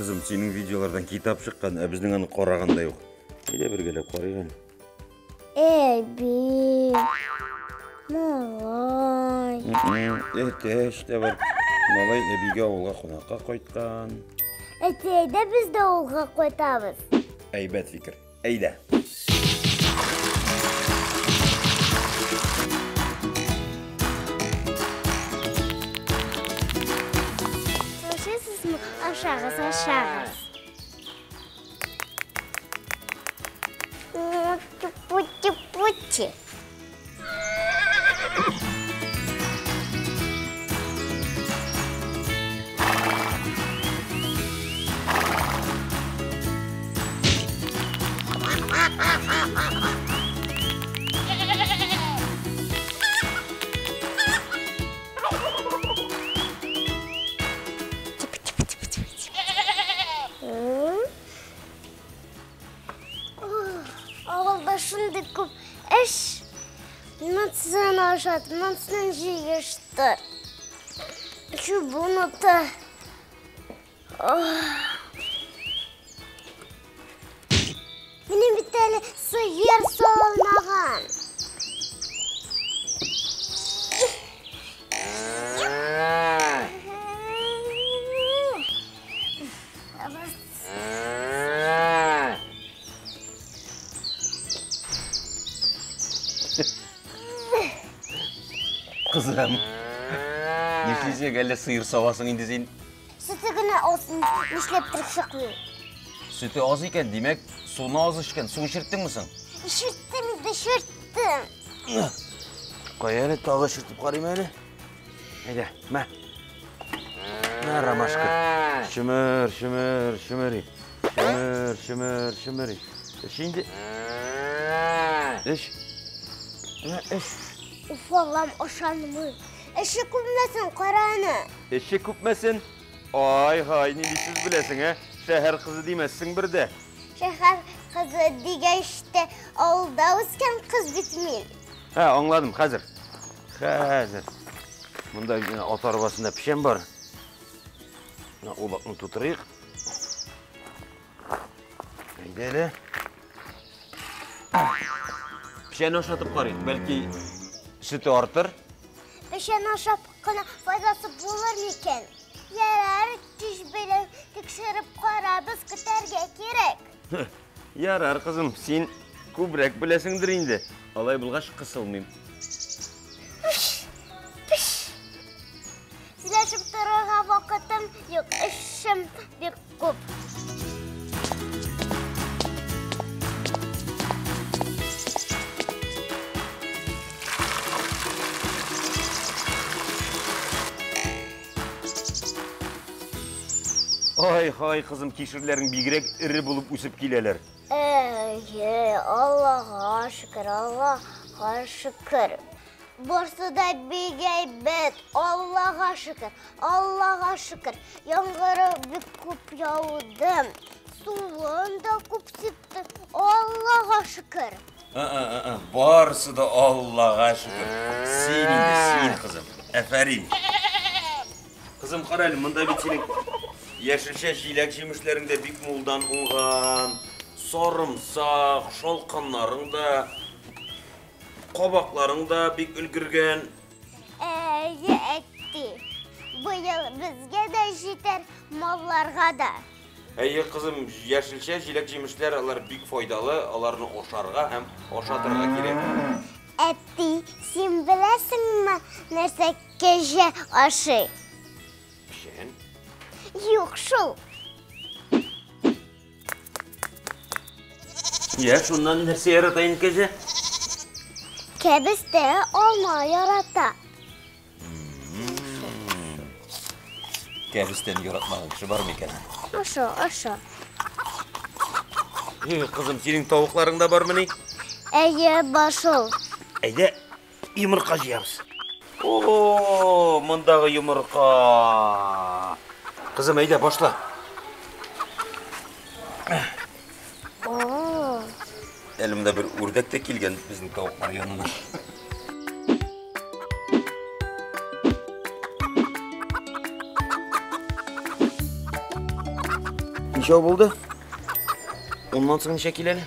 Кызым, синең видеолардан китап чыккан, ә безнең аны караган да юк. Әйдә бергәләп карыйк әле. Әби, малай. Әтәч тә бар. Малай әбигә авылга кунакка кайткан. Әти, әйдә без дә авылга кайтабыз. Әйбәт фикер. Әйдә. Ашыйсызмы? Ашагыз, ашагыз. Пути-пути. Авылда шундый күп эш. Монсын ашат, монсын җыештыр. Чүбен ата. Минем бит әле сыер савылмаган. Кызым, нишлисең, әллә сыер савасың инде син? Сөте генә аз, нишләптер чыкмый. Сөте аз икән, димәк, суны аз эчкән. Су эчерттеңме соң? Эчерттем инде, эчерттем. Кая әле, тагы эчертеп карыйм әле. Әйдә, мә. Мә, ромашка. Чөмер, чөмер, чөмер. Чөмер, чөмер, чөмер. Эч инде. Эч. Мә, эч. Уф, Аллам, ышанмыйм. Эше күпмәсен, кара аны. Эше күпмәсен? Ай-һай, нинди сүз беләсең, ә? Шәһәр кызы димәссең бер дә. Шәһәр кызы дигәч тә, авылда үскән кыз бит мин. Һә, аңладым, хәзер. Хәзер. Монда генә ат арбасында печән бар. Менә улакны тутырыйк. Әйдә әле. Печән ашатып карыйк, бәлки сөте артыр. Печән ашап кына файдасы булыр микән? Ярар, кич белән тикшереп карабыз, көтәргә кирәк. Ярар, кызым, син күбрәк беләсеңдер инде. Алай булгач, кысылмыйм. Пеш. Сөйләшеп торырга вакытым юк, эшем бик күп. Ай-һай, кызым, кишерләрең бигрәк эре булып үсеп киләләр. Әйе, Аллага шөкер, Аллага шөкер. Барсы да бик әйбәт, Аллага шөкер, Аллага шөкер. Яңгыры бик күп яуды, суын да күп сипте, Аллага шөкер. Барысы да Аллага шөкер. Син инде, син, кызым. Әфәрин. Кызым, кара әле, монда бит синең яшелчә җиләк-җимешләрең дә бик мулдан уңган. Сарымсак, шалканнарың да, кабакларың да бик өлгергән. Әйе, әти. Быел безгә дә җитәр, малларга да. Әйе, кызым, яшелчә җиләк-җимешләр алар бик файдалы, аларны ашарга һәм ашатырга кирәк. Әти, син беләсеңме, нәрсә кәҗә ашый? Печән? Юк шул. Я, шуннан нәрсә ярата инде кәҗә? Кәбестә, алма ярата. Кәбестәне яратмаган кеше бар микән? Аша, аша. Эй, кызым, синең тавыкларың да бармыни? Әйе, бар шул. Әйдә, йомырка җыябыз. О, мондагы йомырка. Кызым, әйдә, башла. О. Әле монда бер үрдәк тә килгән безнең тавыклар янына. Ничәү булды? Уннан соң ничә килә әле?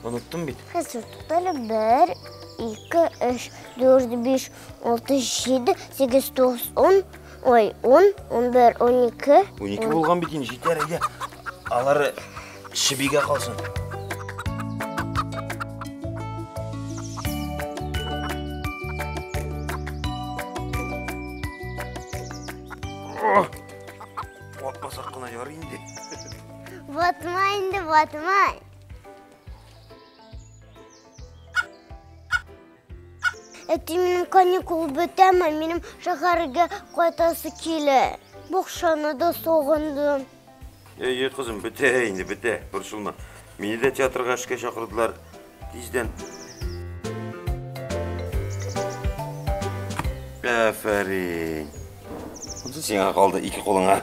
Оныттым бит. Хәзер туктале. 1, 2, 3, 4, 5, 6, 7, 8, 9, 10. Ой, 10, 11, 12. 12 булган бит инде, җитәр, әйдә. Алары чебигә калсын. Ватмасак кына ярый инде. Ватма инде, ватма. Әти, минем каникул бетәме? Минем шәһәргә кайтасы килә. Бакчаны да сагындым. Әйе, кызым, бетә инде, бетә. Борчылма. Мине дә театрга эшкә чакырдылар. Тиздән. Афәрин. Монысы сиңа калды, ике кулыңа.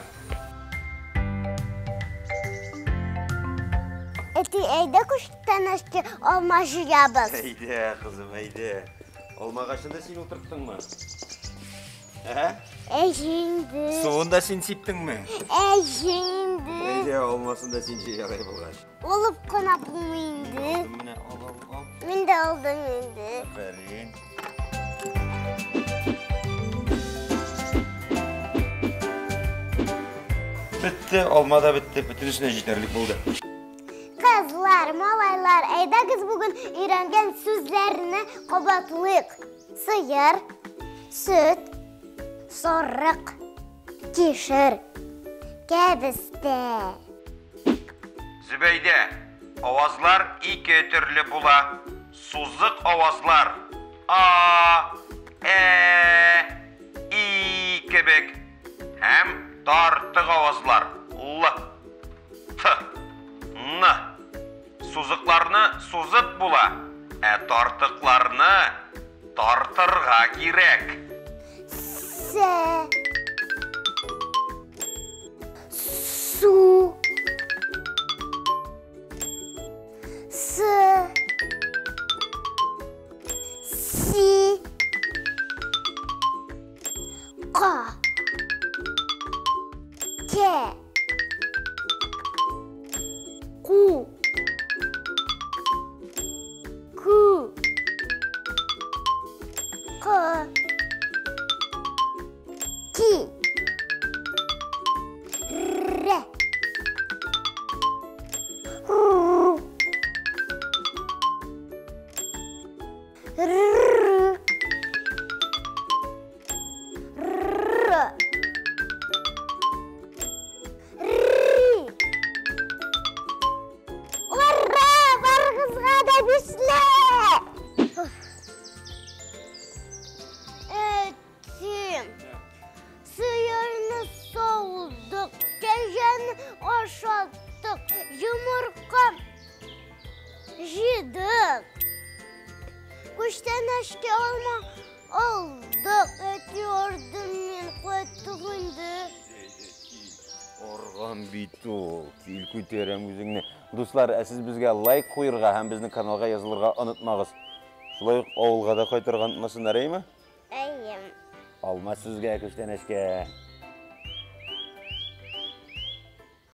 Әти, әйдә күчтәнәчкә алма җыябыз. Әйдә, кызым, әйдә. Алма агачын да син утырттыңмы? Ә? Әйе инде. Суын да син сиптеңме? Әйе инде. Әйдә, алмасын да син җый алай булгач. Алып кына булмый инде. Менә ал, ал, ал. Мин дә алдым инде. Афәрин. Бетте, алма да бетте, бөтенесенә җитәрлек булды. Кызлар, малайлар, әйдәгез бүген өйрәнгән сүзләрне кабатлыйк. Сыер, сөт, сарык, кишер, кәбестә. Зөбәйдә, авазлар ике төрле була. Сузык авазлар а, э, и кебек һәм тартык авазлар л, т, н. Сузыкларны сузып була, ә тартыкларны тартырга кирәк. Сә, су, сы, си, ка, кә, ку, кү, кы, ки, рә, ру, р, р, ри. Ура! Барыгызга да бишле! Әти, сыерны сауздык, кәҗәне ашаттык, йомырка җыйдык. Күчтәнәчкә алма алдык. Әти, ардым мин, кайттык инде. Арган бит ул. Кил күтәрәм үзеңне. Дуслар, ә сез безгә лайк куерга һәм безнең каналга язылырга онытмагыз. Шулай ук авылга да кайтырга онытмасыннар, әйеме? Әйе. Алма сезгә күчтәнәчкә.